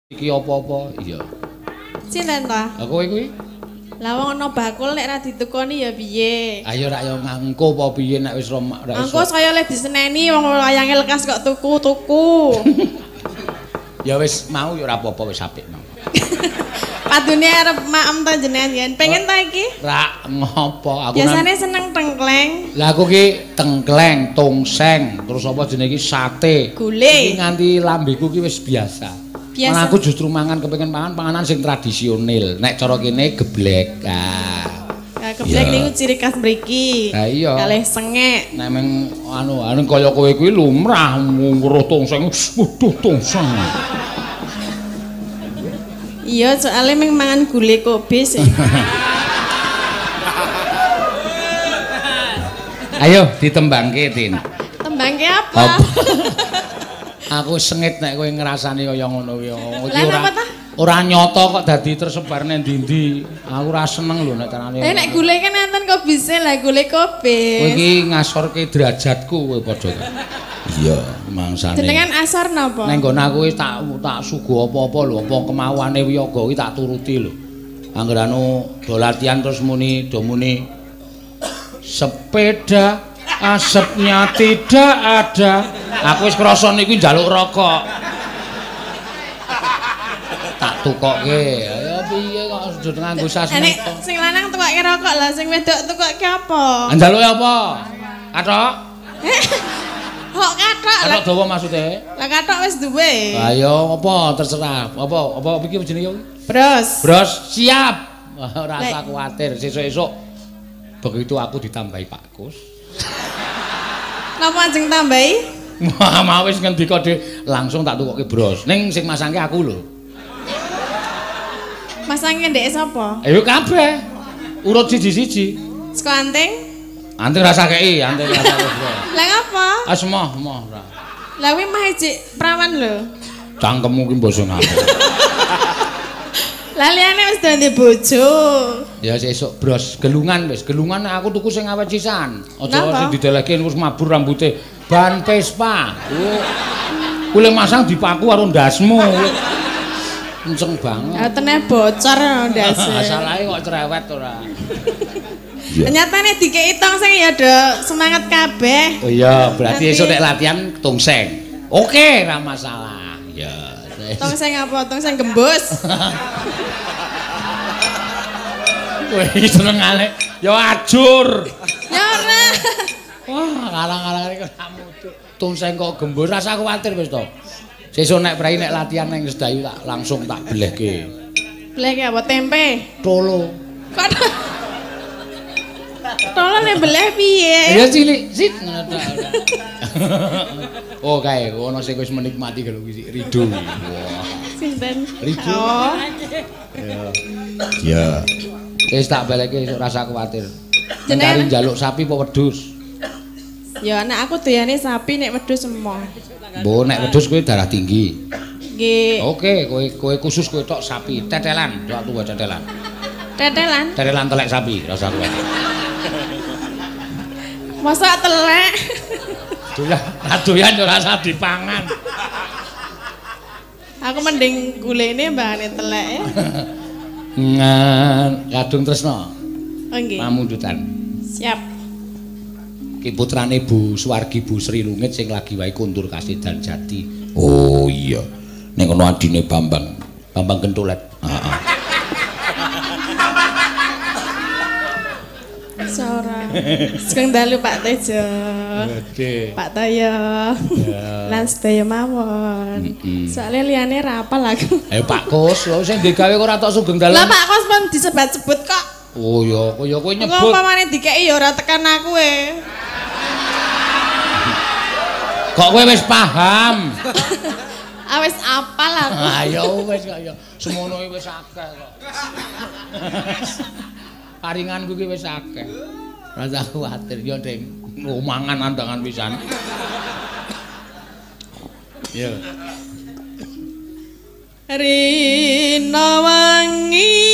Iki apa-apa? Iya. Sinten ta? Lah kowe kuwi? Lah wong ana bakul nek ra ditukoni ya piye? Ayo rak ya ngangko apa piye nek wis ra iso. Engko saya le diseneni wong wayange lekas kok tuku-tuku. Ya wis mau ya ora apa-apa wis apik mau. Padune arep maem ta jenengan yen. Pengen ta iki? Rak ngopo aku. Biasane seneng tengkleng. Lah aku ki tengkleng, tongseng, terus apa jenenge iki sate. Gule. Iki nganti lambeku ki wis biasa. Malah aku justru mangan kepengin mangan panganan sing tradisional. Nek cara kene geblek. Ah. Nah, geblek niku ciri khas mriki. Lah iya. Kalih sengek. Nek meng anu anu kaya kowe kuwi lumrah weruh tongseng. Waduh tongseng. Iya, soalnya meng mangan gule kobis. Ayo ditembangke, Tin. Tembangke apa? Aku sengit nek kowe ngrasani kaya ngono kuwi. Lah napa ta? Ora nyata kok dadi tersebar nang ndi-ndi. Aku ora seneng lho nek carane. Eh nek gule kan enten kobise lah gule kobis. Kowe iki ngasorke derajatku kowe padha ta. Iya, mangsane. Jenengan asor napa? Neng nggon aku wis tak suguh apa-apa lho, apa kemauane wiyaga kuwi tak turuti lho. Angger anu do latihan terus muni do muni sepeda asapnya tidak ada. Aku wis krasa niku njaluk rokok. Tak tukokke. Ya piye kok sudah nganggo sasmita. Nek sing lanang tukokke rokok lah, sing wedok tukokke apa? Njaluke apa? Kathok. Kok kathok? Kathok dawa maksude? Lah kathok wis duwe. Lah ya apa terserah. Apa apa iki jenenge? Bros. Bros siap. Ora usah kuwatir, sesuk-esuk begitu aku ditambahi Pak Kus. Napa ajeng tambahi? Wah, mau wis ngendika dhewe langsung tak tukokke bros. Ning sing masangke aku lho. Masangke ndeke sapa? Ayo kabeh. Urut siji-siji. Saka anting? Anting rasa kei, anting rasa kei. Lah ngapa? Ah semoh, moh ora. Lah kuwi mah ijik prawan lho. Cangkemmu ki mbok sing apa. Lah liyane wis dadi bojo. Ya sesuk bros gelungan wis, gelungan aku tuku sing awet sisan. Aja sing didelehke wis mabur rambute. Ban Vespa. Kuwi masang dipaku karo ndasmu. Kenceng banget. Ya teneh bocor ndase. Salahe kok cerewet ora. Nyatane dikeki tongseng ya, Dok. Semangat kabeh. Oh iya, berarti esuk nek latihan tongseng. Oke, ora masalah. Ya. Tongseng apa? Tongseng gembus. Kowe iki senengane ya ajur. Ya ora. Wah, kalang-kalang iki ora mutu. Tongseng kok gembus, rasa kuwatir wis to. Sesuk nek prei nek latihan ning Sedayu tak langsung tak belehke. Belehke apa? Tempe? Tolo. Kok tolo nek beleh piye? Ya cilik, sit ngono tok. Oh kae ono sing wis menikmati kalau iki Rido. Wah. Sinten? Rido. Oh. Ya. Ya. Wis tak balekke esuk rasa kuwatir. Mencari njaluk sapi apa wedhus? Ya nek aku doyane sapi nek wedhus emoh. Mbok nek wedhus kowe darah tinggi. Nggih. Oke, kowe khusus kowe tok sapi, tetelan, tok tuwa tetelan. Tetelan? Tetelan telek sapi, rasa kuwatir. Masa telek? Doyan, doyan ora usah dipangan. Aku mending gulene mbahane telek. Ngan kadung tresna. Oh nggih. Pamundutan. Siap. Ki putrane Bu Suwargi Bu Sri Lungit sing lagi wae kondur kasidan jati. Oh iya. Ning kono adine Bambang. Bambang Kentulet. Heeh. Sora. Sugeng dalu Pak Tejo. Pak Toyo. Lan sedaya mawon. Soale liyane ra apal aku. Ayo Pak Kus, lho sing digawe kok ora tok sugeng dalu. Lah Pak Kus pun disebat-sebut kok. Oh ya, ya kowe nyebut. Engko umpamane dikeki ya ora tekan aku e. Kok kowe wis paham? Ah wis apal aku. Ah ya wis kok ya. Semono iki wis akeh kok. Paringanku iki wis akeh. Rasa kuwatir ya, Ding. Mangan andangan pisan. Ya. Rina wangi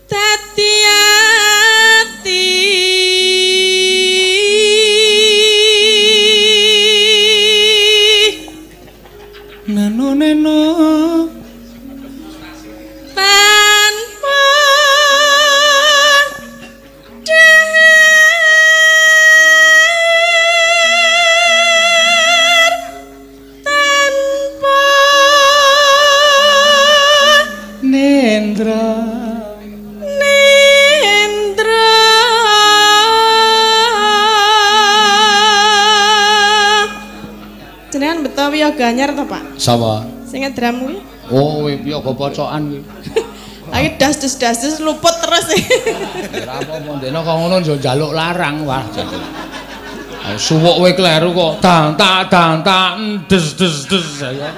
dadi ati Neno neno tanpa dahar tanpa nendra nendra. Jenengan beto wiyaga anyar to, Pak? Sapa? Sing ngedram kuwi. Oh, wiyaga pocokan kuwi. Lagi das-das luput terus. Ora apa-apa ndekno kok ngono yo njaluk larang wah. Suwuk kowe kleru kok. Dang tak dang tak des des des ya.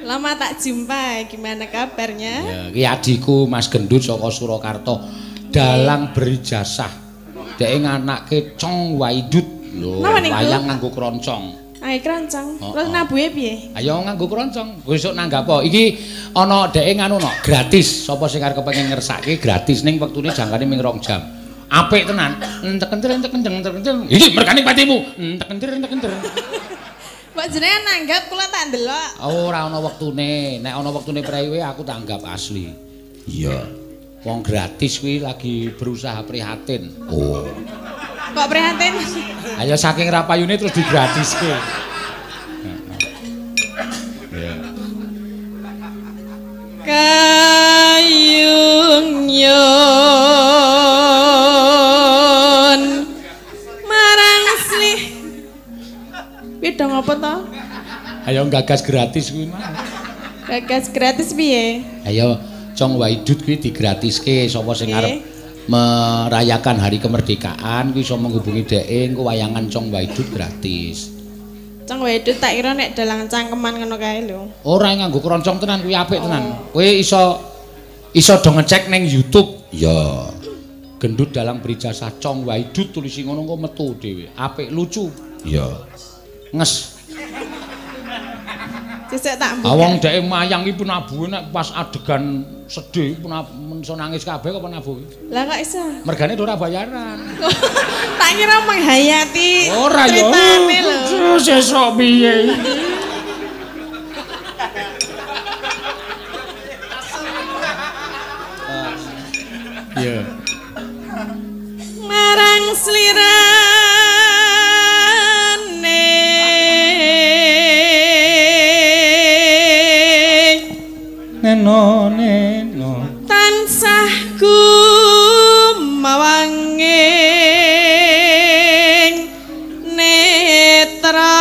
Lama tak jumpa, gimana kabarnya? Ya, iki adikku Mas Gendut saka Surakarta. Dalang berijasah. Dheke nganake Cong Waidut. Lho, wayang nganggo kroncong. Ayo kroncong. Terus nabuhe piye? Ayo nganggo kroncong. Besok nanggap apa? Iki ana dheke nganu no, gratis. Sapa sing arep kepengin ngersake gratis ning wektune jangkane ming 2 jam. Apik tenan. Entek enter entek entek entek enter. Iki mergane patimu. Entek enter entek enter. Mbok jenengan nanggap kula tak ndelok. Ora ana wektune. Nek ana wektune prewe aku tanggap asli. Iya. Wong gratis kuwi lagi berusaha prihatin. Oh. Kok prihatin? Ayo saking rapayune terus digratiske. Iya. Kayung yun marang slih. Kuwi dong apa to? Ayo gagas gratis kuwi mah. Gagas gratis piye? Ayo Cong Waidut kuwi digratiske sapa sing arep merayakan hari kemerdekaan kuwi iso menghubungi dheke engko wayangan Cong Waidut gratis. Cong Waidut tak kira nek dalang cangkeman ngono kae lho. Ora nganggo kroncong tenan kuwi apik tenan. Kowe iso iso do ngecek ning YouTube. Ya. Gendut dalang berijasah Cong Waidut tulisi ngono engko metu dhewe. Apik lucu. Iya. Nges. Sesuk tak mbuka. Wong dheke mayang iki penabuhe nek pas adegan sedih iso nangis kabeh kok penabuhe. Lah kok iso? Mergane ora bayaran. Tak kira menghayati ora ya. Critane lho. Sesuk piye? Iya. Marang slirane neno neno tansah gumawanging netra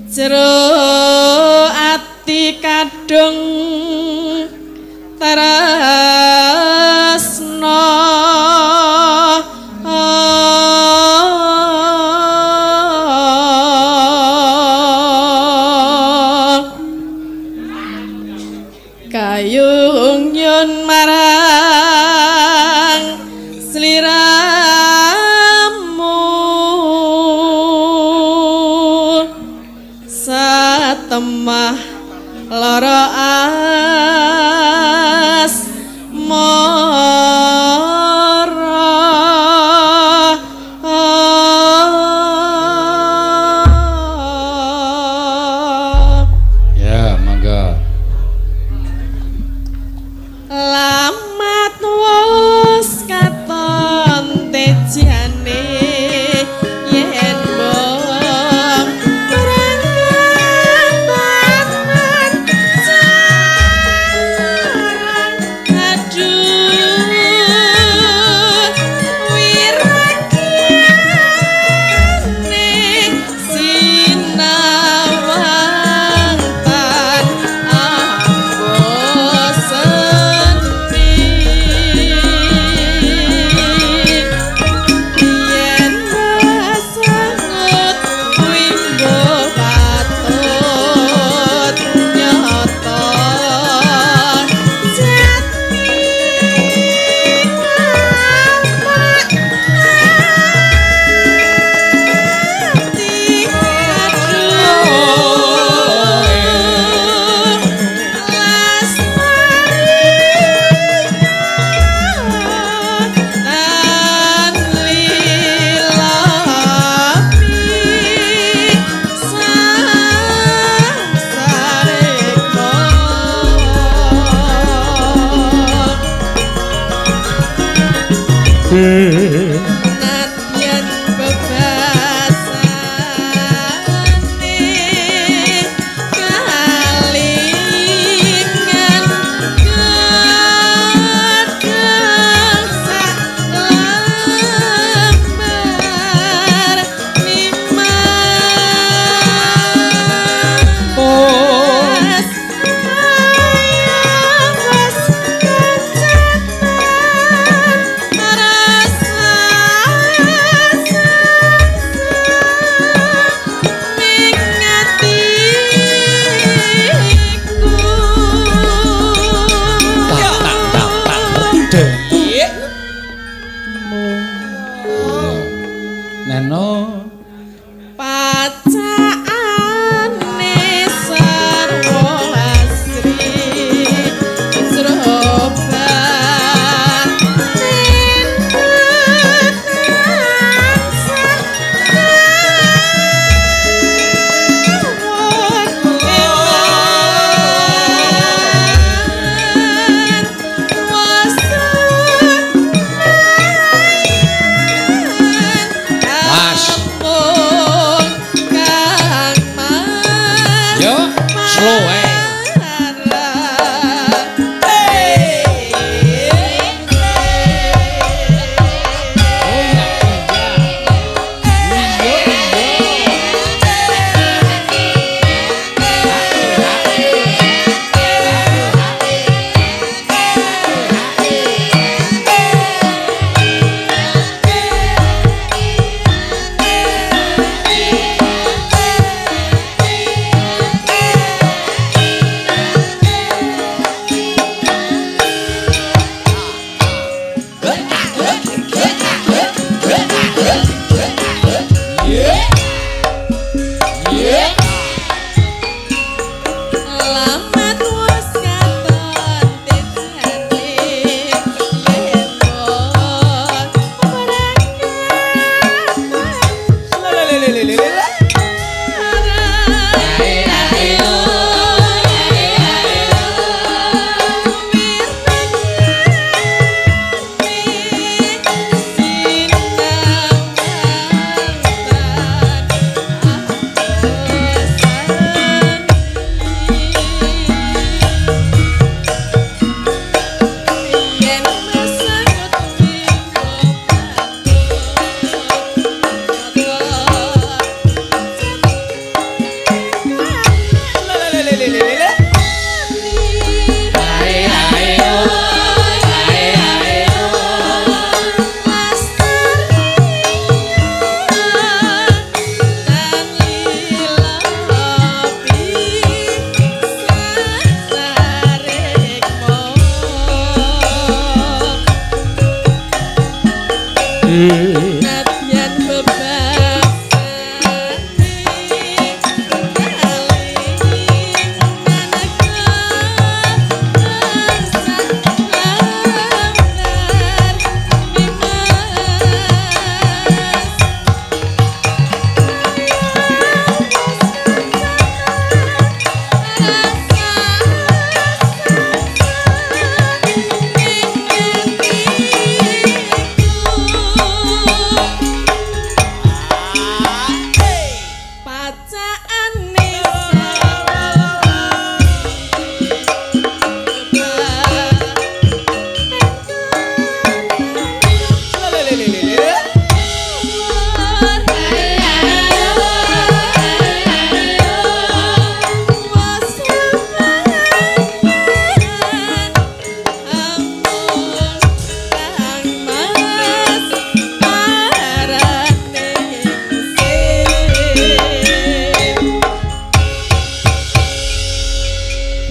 jero ati kadung tresna. Kayung yun marang sliramu satemah lara asmara. Ya, mangga. Lamat wis katon tejane yen bom berangkat manca. Nadyan bebasane kalingan gedhang sak lembar nimas. Ayawes kencanan rasa ning atiku. Tak tak tak tak. Neno Pacakane sarwa asri sroban Mas. Yo, slow ae. Oh iya, iya. Lamat wis katon tejane yen Nadyan bebasane kalingan gedhang sak lembar nimas.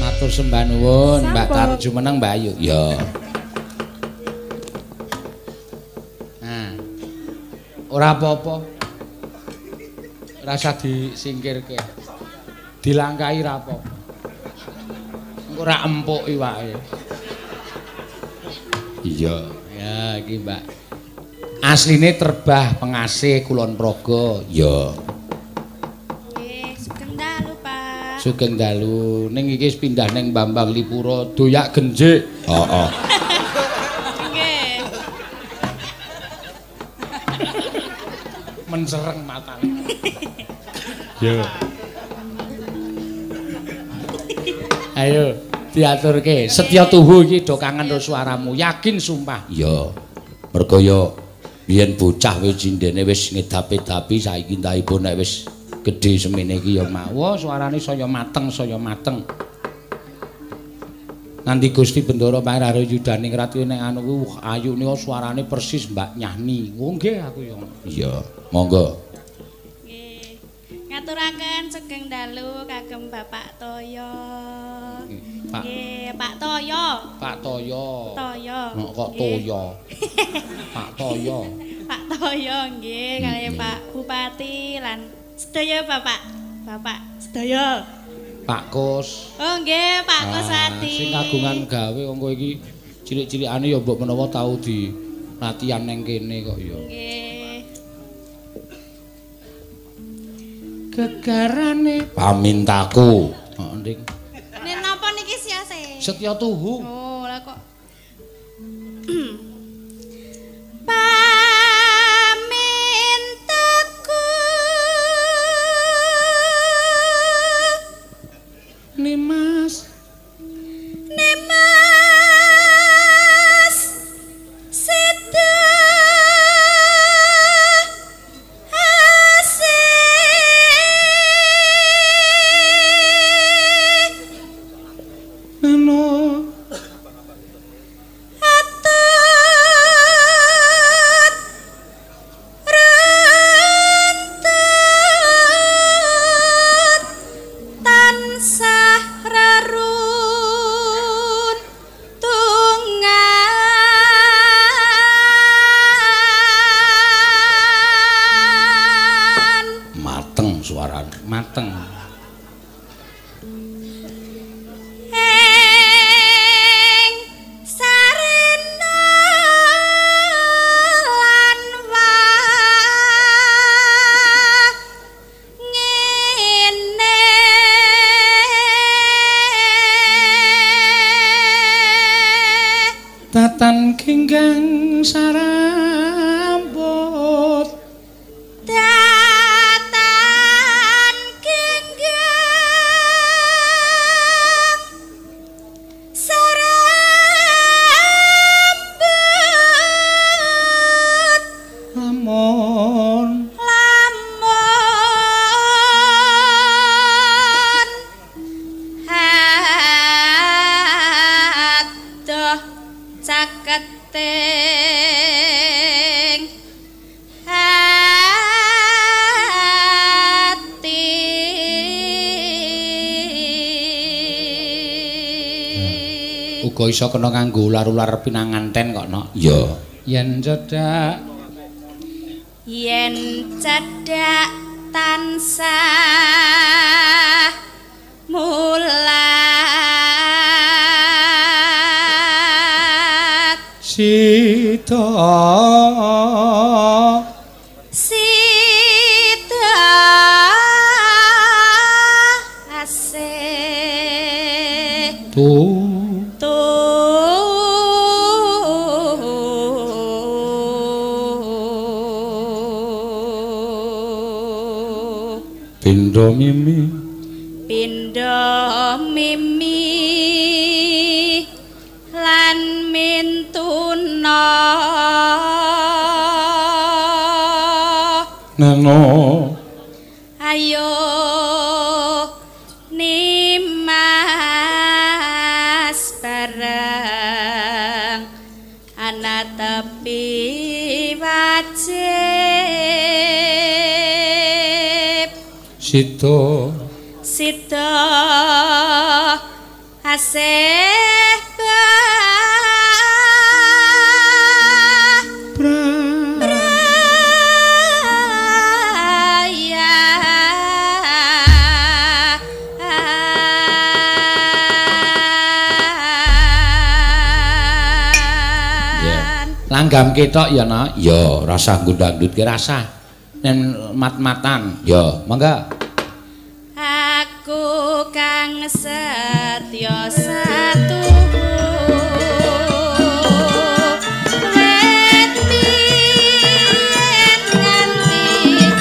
Matur sembah nuwun Mbak Tarju meneng Mbak Ayu. Ya. Nah. Ora apa-apa. Rasa disingkirke. Dilangkahi ra apa-apa. Engko ora empuk iwake. Iya, ya iki Mbak. Asline Terbah Pengasih Kulon Progo. Ya. Nggih, sugeng dalu, Pak. Sugeng dalu. Ning iki wis pindah ning Bambang Lipuro, doyak genjik. Heeh. Nggih. Mencereng matane. Yo. Ayo diaturke. Setya tuhu iki do kangen karo suaramu. Yakin sumpah. Iya. Mergo yo biyen bocah wis cindene wis ngedapi-dapi saiki entahipun nek wis gedhe semene iki ya mawa suarane saya mateng, saya mateng. Nganti Gusti Bendara Pangeran Yudaningrat kuwi nek anu kuwi ayu nika suarane persis Mbak Nyahni. Oh nggih aku ya. Iya, monggo. Nggih. Ngaturaken sugeng dalu kagem Bapak Toyo. Pak. Nggih, Pak Toyo. Pak Toyo. Toyo. Kok Toyo. Pak Toyo. Pak Toyo nggih kalih Pak Bupati lan sedaya Bapak. Bapak sedaya. Pak Kus. Oh nggih, Pak Kusadi. Sing kagungan gawe wong kowe iki cilik-cilikane ya mbok menawa tau di latihan nang kene kok ya. Nggih. Gegarane pamintaku. Heeh, Ning. Nek napa niki siase? Setya tuhu. Oh, lah kok. Pamintaku Nimas. Nimas seda asih nano atut rentut tansah reruntungan. Mateng suarane, mateng. Ing sarena lan wangene Tatan ginggang sarambut. Tatan ginggang sarambut. Lamun lamun adoh caketing ati. Uga iso kena nganggo ular-ular pinanganten kok, Nok. Iya. Yen cedhak, yen cedhak tansah mulat sida sida asih tu tu pindha mimi, pindha mimi lan mintuna nano ayo nimas bareng ana tepi wajib sida sida asih braya. Langgam ketok ya, Nak. Ya, rasah ngundang-ndut ki rasah. Nen mat-matan. Ya, mangga. Aku kang setya satuhu wet biyen nganti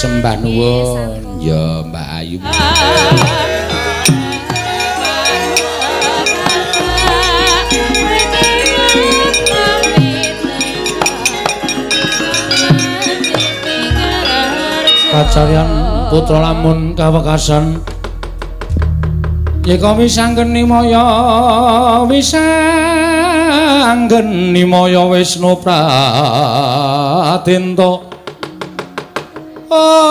Sembah nuwun. Ya Mbak Ayu. Pacaryan putra lamun kawekasan yeka wisanggeni maya wisanggeni maya Wisnu Pradenta ong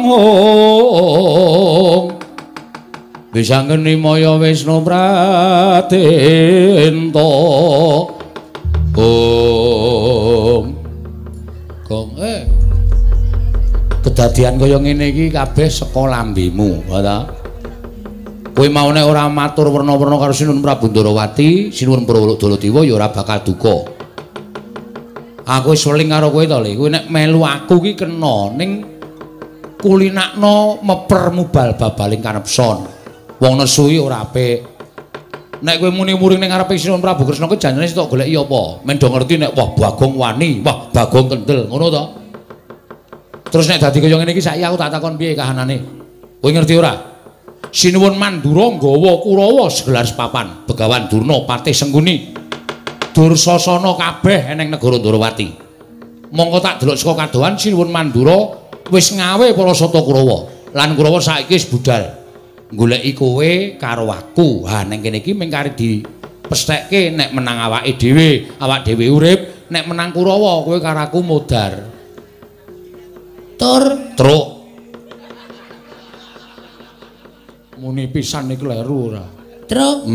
ong wisanggeni maya Wisnu Pradenta ong. Gong kedadian kaya ngene iki kabeh saka lambemu, ta? Kowe mau nek ora matur werna-werna karo Sinuwun Prabu Ndarawati, Sinuwun Prawodolodiwa ya ora bakal duka. Aku wis weling karo kowe to, Le. Kowe nek melu aku ki kena ning kulinakno meper mubal babaling kanepson. Wong nesu iki ora apik. Nek kowe muni muring ning ngarepe Sinuwun Prabu Kresna kuwi janjane sitok goleki apa? Men do ngerti nek wah Bagong wani, wah Bagong kendel, ngono to. Terus nek dadi kaya ngene iki saiki aku tak takon piye kahanane. Kowe ngerti ora? Sinuwun Mandura nggawa Kurawa segelar sepapan, Begawan Durna patih Sengkuni. Dursasana kabeh eneng negara Ndarawati. Mongko tak delok saka kadohan Sinuwun Mandura wis ngawe para sata Kurawa. Lan Kurawa saiki wis budal goleki kowe karo aku. Ha ning kene iki mung kari dipesthekke nek menang awake dhewe, awak dhewe urip, nek menang Kurawa kowe karo aku modar. Tur truk. Muni pisan iki kleru ora? Truk.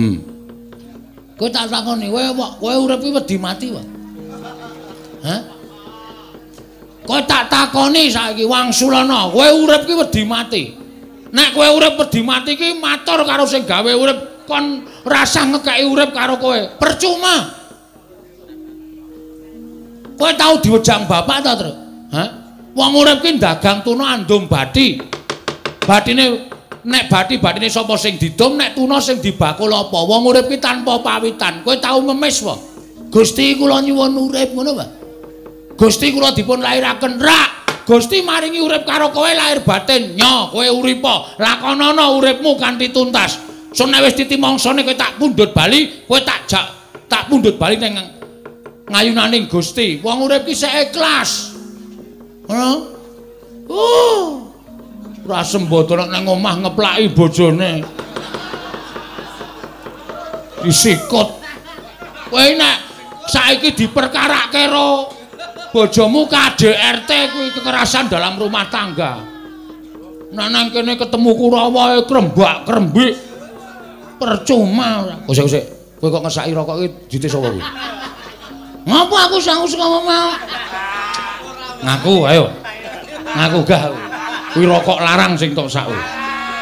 Kowe tak takoni, kowe urip iki wedi mati wae. Hah? Kowe tak takoni saiki wangsulana, kowe urip iki wedi mati. Nek kowe urip wedi mati iki matur karo sing gawe urip kon rasah ngekeki urip karo kowe. Percuma. Kowe tau diwejang bapak ta, Truk? Hah? Wong urip ki dagang tuna andum bathi. Bathine nek bathi-bathine sapa sing didum, nek tuna sing dibakul apa? Wong urip ki tanpa pawitan. Kowe tau ngemis wae. Gusti kula nyuwun urip ngono wae. Gusti kula dipun lairaken rak. Gusti maringi urip karo kowe lahir batin. Nyo, kowe uripa, lakonana uripmu kanthi tuntas. Sun nek wis titi mangsane kowe tak pundhut bali, kowe tak jak tak pundhut bali ning ngayunaning Gusti. Wong urip ki sik ikhlas. Ngono. Ora sembodo nek nang omah ngeplaki bojone. Disikut. Kowe nek saiki diperkarake ro bojomu KDRT kuwi kekerasan dalam rumah tangga. Nek nang kene ketemu Kurawa krembak-krembik. Percuma ora. Kosek kosek. Kowe kok ngesaki rokok iki dite sapa kuwi? Ngopo aku sangu saka omah? Ngaku ayo. Ngaku gah. Kuwi rokok larang sing tok sak kuwi.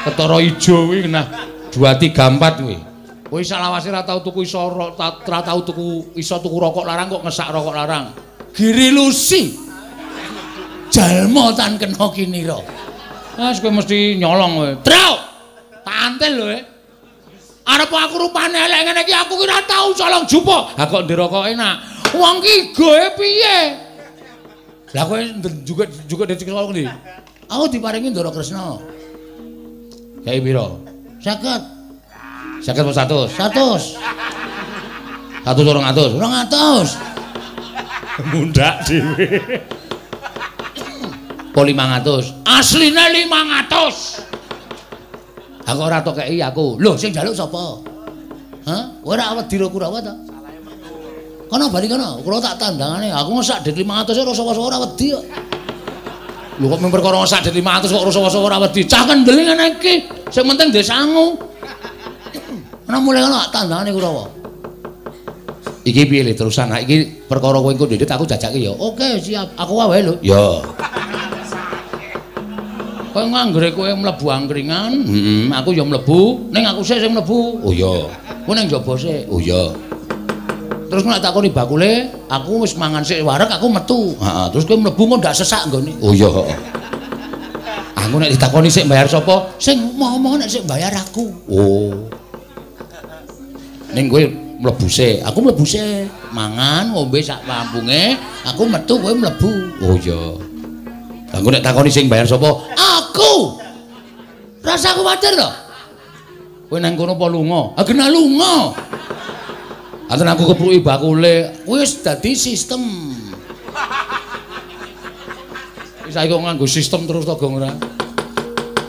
Ketara ijo kuwi nah 2 3 4 kuwi. Kowe salawase ora tau tuku iso ora tau tuku iso tuku rokok larang kok ngesak rokok larang. Giri Lusi. Jalma tan kena kinira. Wes kowe mesti nyolong kowe. Truk. Tantil lho e. Arep aku rupane elek ngene iki aku ki ora tau colong jupo. Ha kok ndek rokok enak. Wong ki goe piye? Lah kowe juga dadi colong ndi? Aku diparingi Ndara Kresna. Kae pira? 50. 50 apa 100? 100. 100 200. 200. Mundak dhewe. Po 500. Asline 500. Aku ora tok kei aku. Lho sing njaluk sapa? Hah? Kowe ora wedi ro Kurawa ta? Kono bali kono, kula tak tandangane. Aku ngesak dit 500 ora sapa-sapa ora wedi kok. Lho kok mung perkara ngesak dit 500 kok ora sapa-sapa ora wedi. Cah kendel ngene iki. Sing penting ndek sangu. Ana mulai kono tak tandangane Kurawa. Iki piye le terusan? Ha iki perkara kowe engko ndedit aku jajake ya. Oke, siap. Aku wae lho. Ya. Kowe nganggere kowe mlebu angkringan, heeh, aku ya mlebu, ning aku sik sing mlebu. Oh iya. Kowe ning njaba sik. Oh iya. Terus nek takoni bakule, aku wis mangan sik wareg, aku metu. Heeh, terus kowe mlebu kok ndak sesak nggone. Oh iya, heeh. Aku nek ditakoni sik bayar sapa? Sing ngomong nek sik bayar aku. Oh. Ning kowe mlebu sik. Aku mlebu sik. Mangan ngombe sak mampunge, aku metu kowe mlebu. Oh iya. Lah engko nek takoni sing bayar sapa? Aku. Rasa kuwatir to. Kowe nang kono apa lunga? Ah genah lunga. Anten aku kepruki bakule, wis dadi sistem. Wis saiki kok nganggo sistem terus to, Gong ora?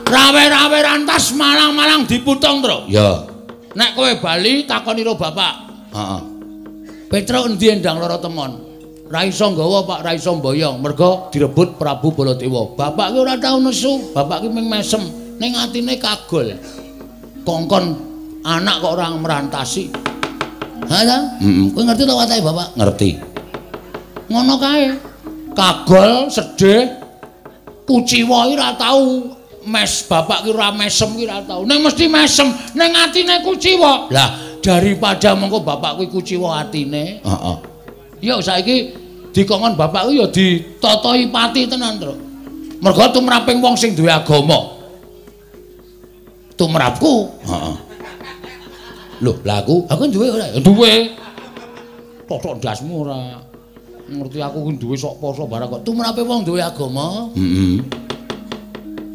Rawe-rawe rantas malang-malang diputong, Tru. Ya. Nek kowe bali takoni ro bapak. Heeh. Petruk endi endang lara temon? Ra iso nggawa, Pak, ra iso mboyong, mergo direbut Prabu Baladewa. Bapak ki ora tau nesu, bapak ki mung mesem, ning atine kagol. Kongkon anak kok ora merantasi. Ha ta? Heeh. Kowe ngerti to watake bapak? Ngerti. Ngono kae. Kagol, sedih, kuciwa iki ora tau mes bapak ki ora mesem ki ora tau. Ning mesti mesem, ning atine kuciwa. Lah, daripada mengko bapak kuwi kuciwa atine, heeh. Ya saiki dikongkon bapak kuwi ya ditatahi pati tenan, Tru. Mergo tumraping wong sing duwe agama. Tumrapku, heeh. Lho, lah aku duwe ora? Duwe. Totok ndasmu ora. Ngerti aku ku duwe sok poso barang kok. Tumrape wong duwe agama? Heeh.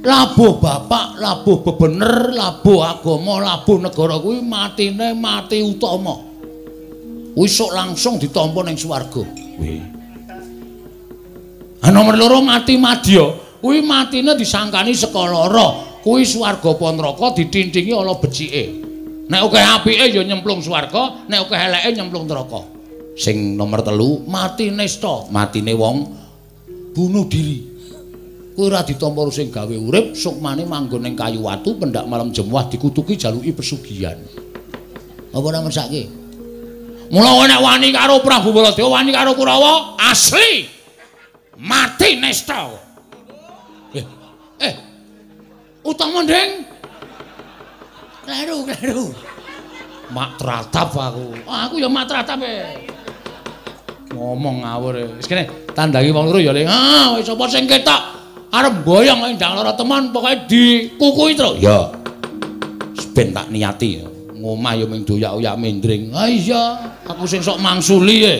Labuh bapak, labuh bebener, labuh agama, labuh negara kuwi matine mati utama. Kuwi sok langsung ditampa ning swarga. Kuwi. Ha nomor loro mati madya, kuwi matine disangkani saka lara. Kuwi swarga apa neraka ditintingi ala becike. Nek akeh apike ya nyemplung swarga, nek akeh eleke nyemplung neraka. Sing nomor 3 mati nista, matine wong bunuh diri. Kuwi ora ditampa sing gawe urip, sukmane manggon ning kayu watu pendak malam jemuah dikutuki jaluki pesugihan. Apa ora mesake? Mula nek wani karo Prabu Baladewa, wani karo Kurawa, asli mati nista. Utama ndeng. Kleru, kleru. Mak tratap aku. Aku ya mak tratap e. Ngomong ngawur. Wis kene tandangi wong loro ya, Le. Ah, wis sapa sing ketok arep mboyong endang lara teman pokoke dikukui terus. Ya. Ben tak niati. Ngomah ya mung doyak-oyak mendring. Ah iya, aku sing sok mangsuli e.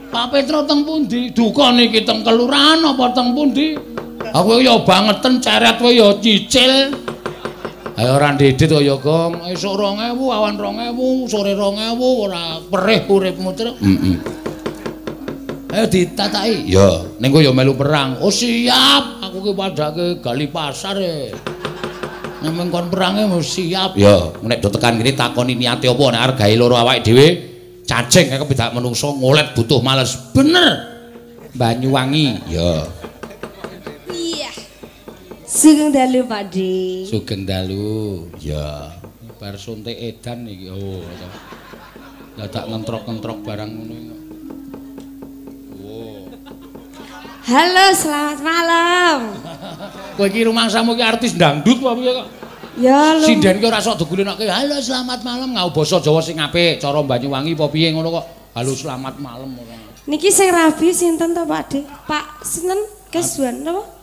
Pak Petro teng pundi? Duka niki teng kelurahan apa teng pundi? Aku ya bangeten ceret kowe ya cicil. Ayo ora ndedit kaya Gong. Esuk 2000, awan 2000, sore 2000 ora perih uripmu terus. Heeh. Ayo ditataki. Ya, ning kowe ya melu perang. Oh siap, aku ki padhake gali pasar e. Nek mung kon perange mesti siap. Ya, nek do tekan kene takoni niate apa nek arep gawe loro awake dhewe, cacing kaya kepidak menungso ngolet butuh males. Bener. Banyuwangi. Ya. Sugeng dalu Pak D. Sugeng dalu. Ya. Bar suntik edan iki. Oh. Dadak ngentrok-ngentrok barang ngono iki. Oh. Halo, selamat malam. Kowe iki rumangsamu iki artis dangdut apa piye kok? Ya lho. Sinden ki ora sok digulinake. Halo, selamat malam ngau basa Jawa sing apik, cara Banyuwangi apa piye ngono kok. Halo, selamat malam ora. Niki sing rabi sinten to Pak D? Pak sinten? Keswan napa?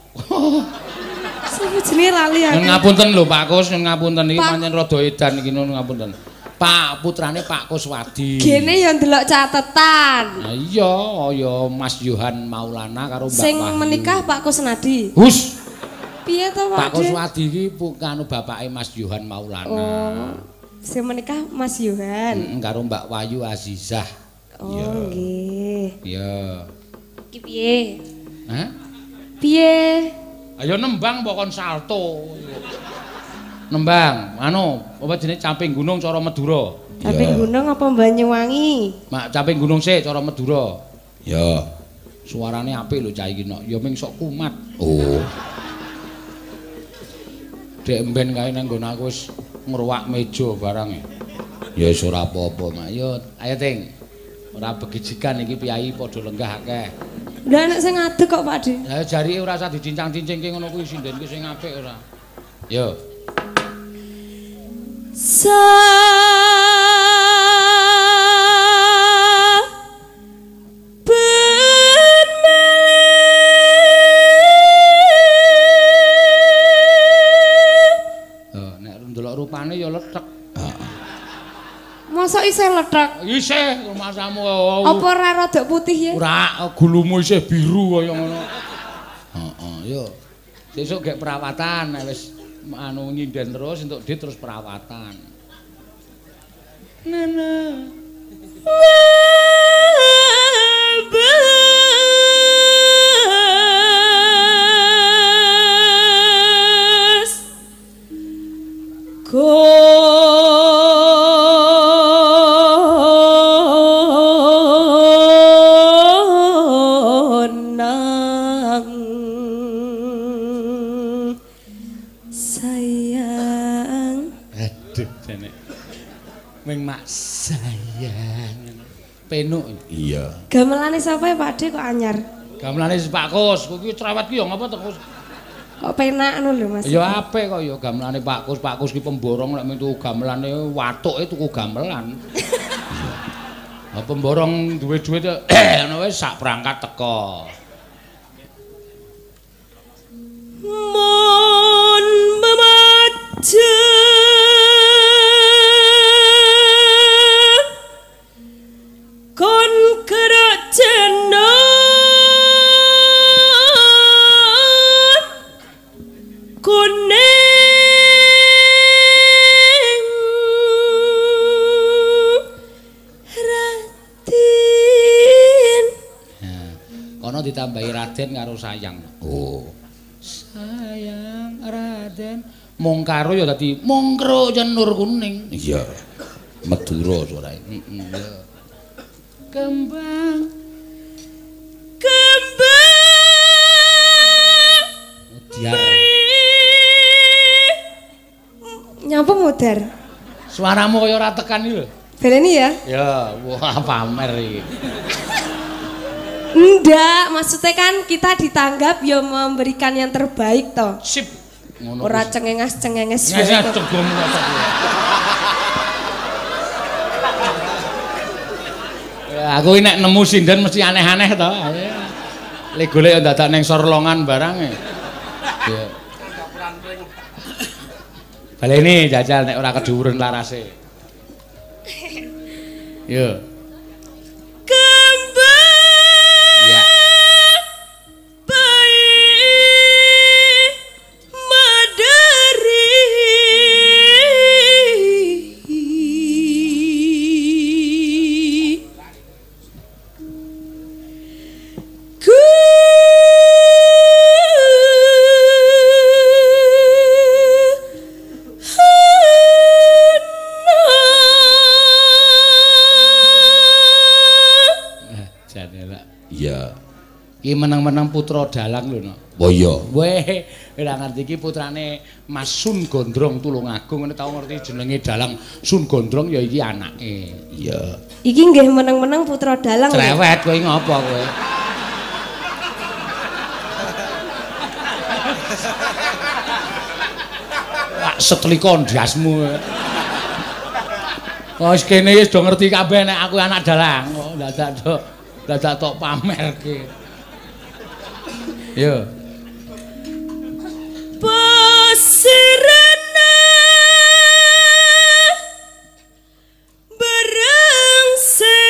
Sapa jenenge lali aku. Nyun ngapunten lho Pak Kus, nyun ngapunten iki pancen rada edan iki nyun ngapunten. Pak putrane Pak Kuswadi. Gene ya ndelok catetan. Lah iya, ya Mas Yohan Maulana karo Mbak Sing Wahyu. Menikah Pak Kusnadi. Hus. Piye to Pak? Pak Kuswadi iki kanu bapake Mas Yohan Maulana. Oh. Sing menikah Mas Yohan. Heeh, karo Mbak Wahyu Azizah. Oh nggih. Iya. Iki piye? Hah? Piye? Ayo nembang apa kon salto. Nembang, anu, apa jenenge Caping Gunung cara Madura. Caping Gunung apa Banyuwangi? Mak Caping Gunung sik cara Madura. Ya. Suarane apik lho cah iki nok, ya ming sok kumat. Oh. Dek mben kae nang nggon aku wis ngruwak meja barang. Ya wis ora apa-apa, Mak. Yo, ayo Ting. Ora begijikan iki piyayi padha lenggah akeh. Lah nek sing ngadeg kok Pak De. Lah jarike ora usah dicincang-cincingke ngono kuwi sinden ki sing apik ora. Yo. Saben melih. Oh, nek ndelok rupane ya lethek. Mosok isih lethek? Isih rumasamu. Apa ora rada putih ya? Ora, gulumu isih biru kaya ngono. Heeh, yo. Sesuk gek perawatan nek wis anu nyinden terus entuk dit terus perawatan. Nana. Ngabes konang sayang. Aduh jane. Ming mak sayang. Penuk. Iya. Gamelane sapa ya Pak De kok anyar? Gamelane Pak Kus, kuwi cerewet ki ya ngapa to Kus? Kok penak ngono lho Mas. Ya apik kok ya gamelane Pak Kus. Pak Kus ki pemborong lek mung tuku gamelane watuke tuku gamelan. Ha pemborong duwe duit ngono wis sak perangkat teko. Mon memaja kon gerak jenot kuning Raden. Kono ditambahi Raden karo sayang. Oh. Sayang Raden. Mung karo ya dadi mongkro cenur kuning. Iya. Madura suarae. Heeh. Iya. Kembang kembang Mudiar. Nyapa mudar? Suaramu kaya ora tekan iki lho. Baleni ya? Ya, wah pamer iki. Ndak, maksudnya kan kita ditanggap ya memberikan yang terbaik toh. Sip. Ngono. Ora cengenges-cengenges. Nges cegom. Ya, aku nek nemu sinden mesti aneh-aneh to. Le golek dadak ning sorlongan barang e. Ya. Baleni jajal nek ora kedhuwuren larase. Yo. Kembang. Ya. Bayi madari. Iya. Iki menang-menang putra dalang lho, Nok. Oh iya. Weh, ora ngerti iki putrane Mas Sun Gondrong Tulungagung, ngene tau ngerti jenenge dalang Sun Gondrong ya iki anake. Iya. Iki nggih menang-menang putra dalang. Cerewet kowe ngopo kowe? Wah, setlika ndasmu. Kok wis kene wis do ngerti kabeh nek aku anak dalang. Kok dadak tok dadak tok pamerke. Yo. Pasirana berengse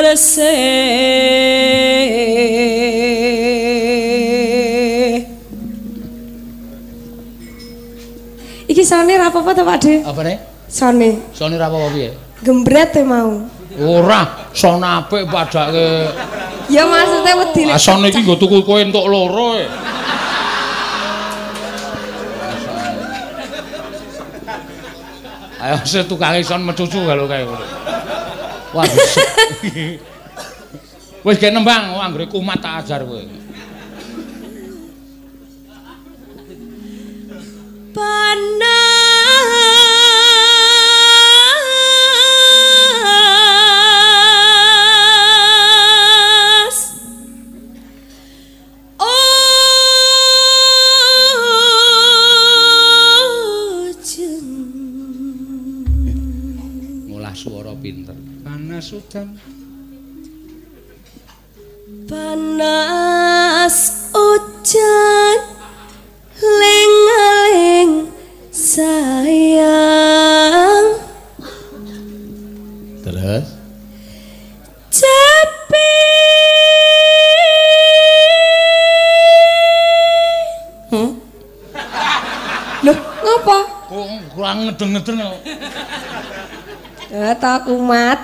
berse. Iki sone ra apa-apa to Pak De? Apane? Sone. Sone ra apa-apa piye? Gembret e mau. Ora, son apik padake. Ya maksudnya wedi nek. Ah son iki nggo tuku kowe entuk loro e. Ayo sing tukange son mecucu kalau kae ngono. Wah. Wis gek nembang, anggere kumat tak ajar kowe. Panas ojeng. Ngolah suara pinter. Panas udan. Nas ujan ling-ling sayang. Terus cepi. Loh, ngapa? Kok kurang ngedeng-ngedeng kok. Ya ta kumat.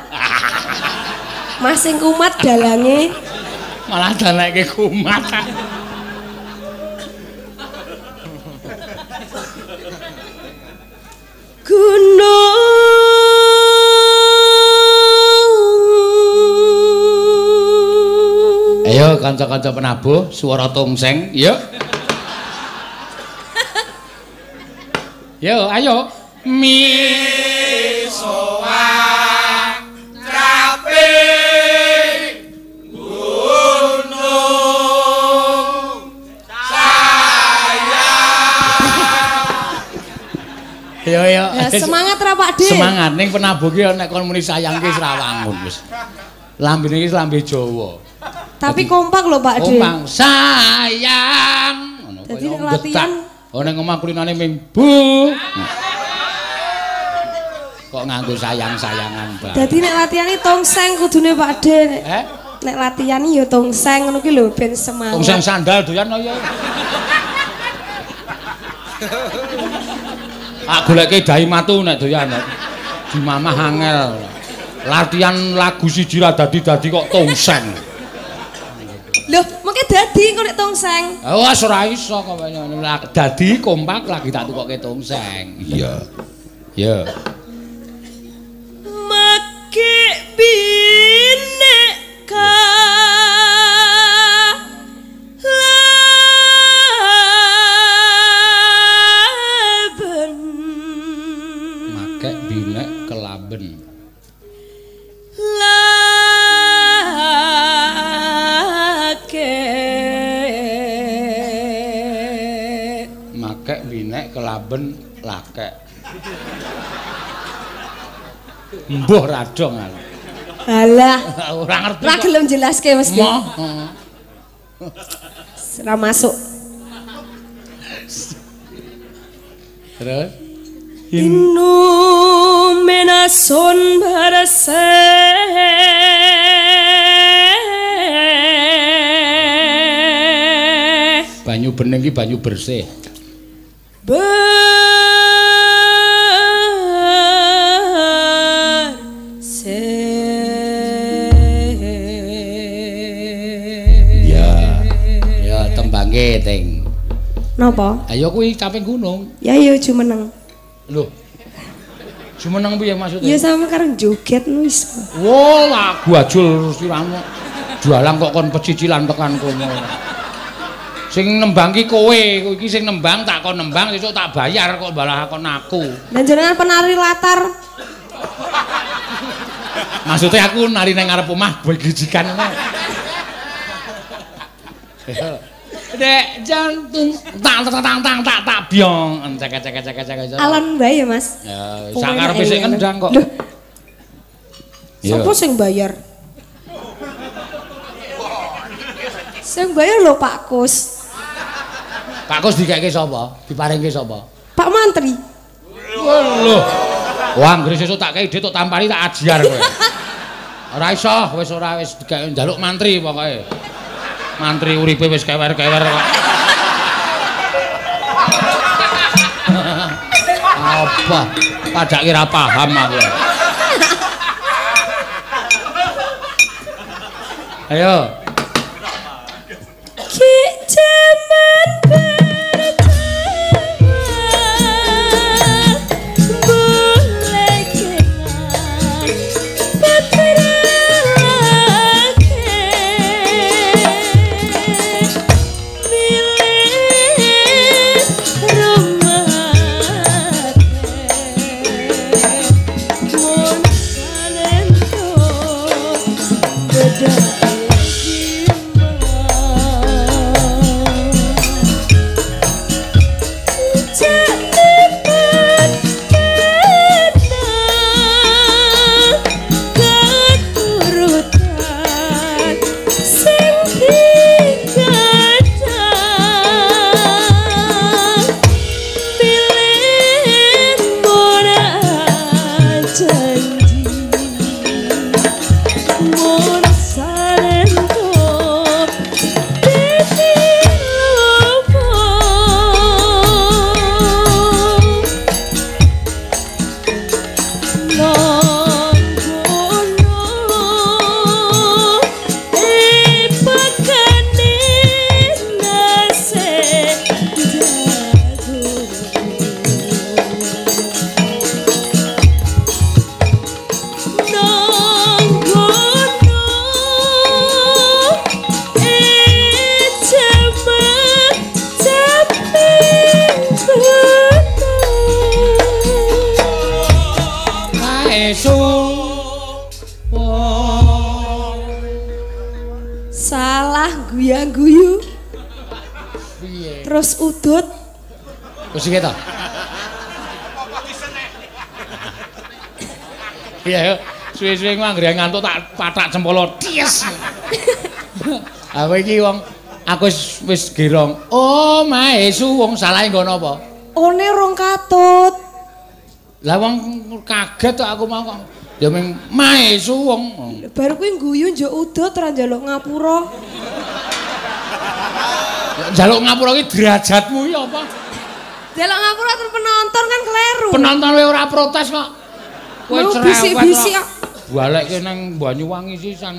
Mas sing kumat dalange. Malah daleke kumat. Gunung. Ayo kanca-kanca penabuh suara tongseng, yuk. Yo, ayo. Mi soa cape gunung sayang. Yo yo. Ya, semangat ra Pak De. Semangat ning penabuh ki nek kon muni sayang ki wis ra wangun wis. Lambene iki lambe Jawa. Tapi kompak lho Pak De. Kompak sayang. Ngono Dadi nek latihan oh ning omah kulinane ming bu. Kok nganggo sayang-sayangan banget. Dadi nek latihan iki tongseng kudune Pak De. Eh? Nek latihan ya tongseng ngono ki lho ben semangat. Tongseng sandal doyan ya. Ah goleke dahi matu nek doyan. Di mamah angel. Latihan lagu siji ra dadi-dadi kok tongseng. Loh, mengke dadi engko nek tongseng. Oh, wis ora iso kok dadi kompak lagi tak tukoke tongseng. Iya. Ya. Make bineka laben. Make binek kelaben. Makek binek kelaben lakek. Mbuh radong aku. Alah, ora ngerti. Ora gelem jelaske mesti. Moh. Ora masuk. Terus Inu menason barase. Banyu bening ki banyu bersih. Bersih. Ya. Ya tembangke ting. Napa? Ayo kuwi caping gunung. Ya ya jumeneng. Lho. Jumeneng piye maksudnya? Ya sama karo joget nu iso. Wo, lagu ajul siramu. Jualan kok kon pecicilan tekan kono. Sing nembang ki kowe, iki sing nembang tak kon nembang sesuk tak bayar kok malah kon aku. Lah jenengan penari latar. Maksudnya aku nari nang ngarep omah begijikan ngono. Dek jantung tak tak tak tak tak tak byong cek cek cek cek. Alon bae ya, Mas. Ya, sak karepe sik kendang kok. Lho. Sopo sing bayar? Sing bayar lho Pak Kus. Pak Kus dikeke sapa? Diparingke sapa? Pak Mantri. Lho. Wah, anggere sesuk tak kei dhit tok tampani tak ajiar kowe. Ora iso, wis ora wis dikeke njaluk mantri pokoke. Mantri uripe wis kewer-kewer kok. Apa? Padake ora paham aku. Ayo. Ki jaman Piye? Terus udut. Wis iki ta? Iya yo, suwe-suwe ku anggere ngantuk tak pathak cempolo. Ties. Aku iki wong aku wis gerong. Oh, mae suwung salahe nggo napa? One rong katut. Lah wong kaget kok aku mau kok. Ya ming mae suwung. Baru kuwi guyu njuk udut ora njaluk ngapura. Njaluk ngapura iki derajatmu iki apa? Njaluk ngapura terus penonton kan kleru. Penonton wae ora protes kok. Kowe cerewet. Bisik-bisik kok. Balekke nang Banyuwangi sisan.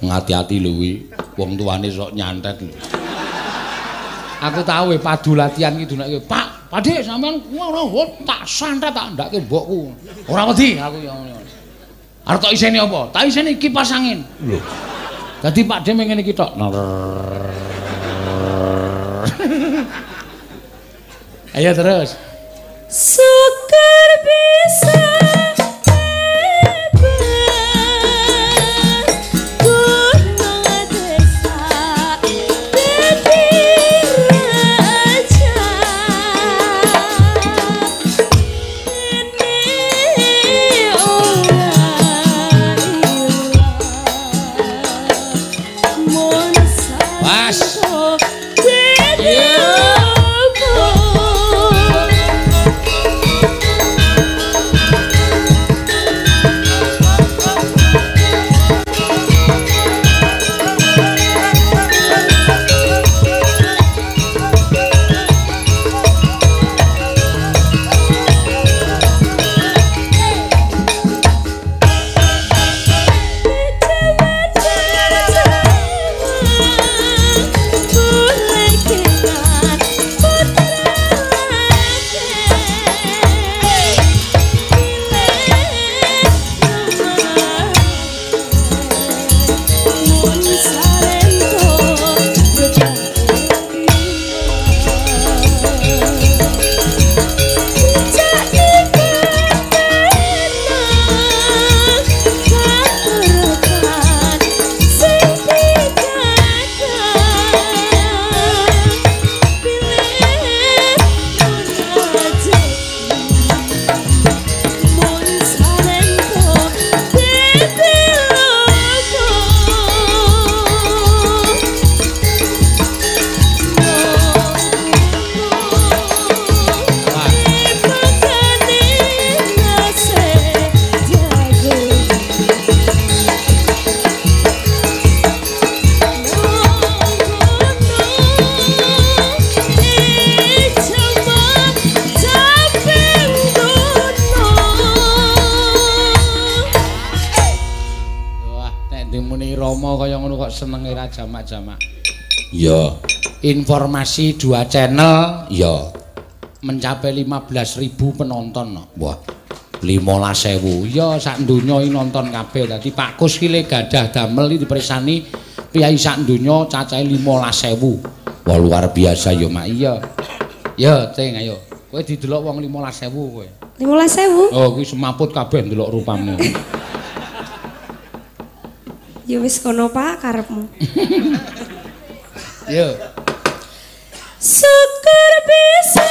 Ngati-ati lho kuwi, wong tuane sok nyantet lho. Aku tau we padu latihan iki dunake, Pak, Pakde sampean ngono tak santet tak ndake mbokku. Ora wedi aku ya ngono. Arep tok iseni apa? Tak iseni kipas angin. Lho. Dadi Pakde mung ngene iki tok. Ayo terus. Syukur bisa senenge ra jamak-jamak. Iya. Informasi 2 channel ya mencapai 15.000 penonton. Wah, 15.000. Ya sak donya iki nonton kabeh. Dadi Pak Kus ki le gadah damel iki dipersani piyai sak donya cacahe 15.000. Wah, luar biasa ya, Mak. Iya. Ya, Ceng, ayo. Kowe didelok wong 15.000 kowe. 15.000? Oh, kuwi semaput kabeh ndelok rupamu. Ya wis kono Pak karepmu. Yo. Syukur bisa.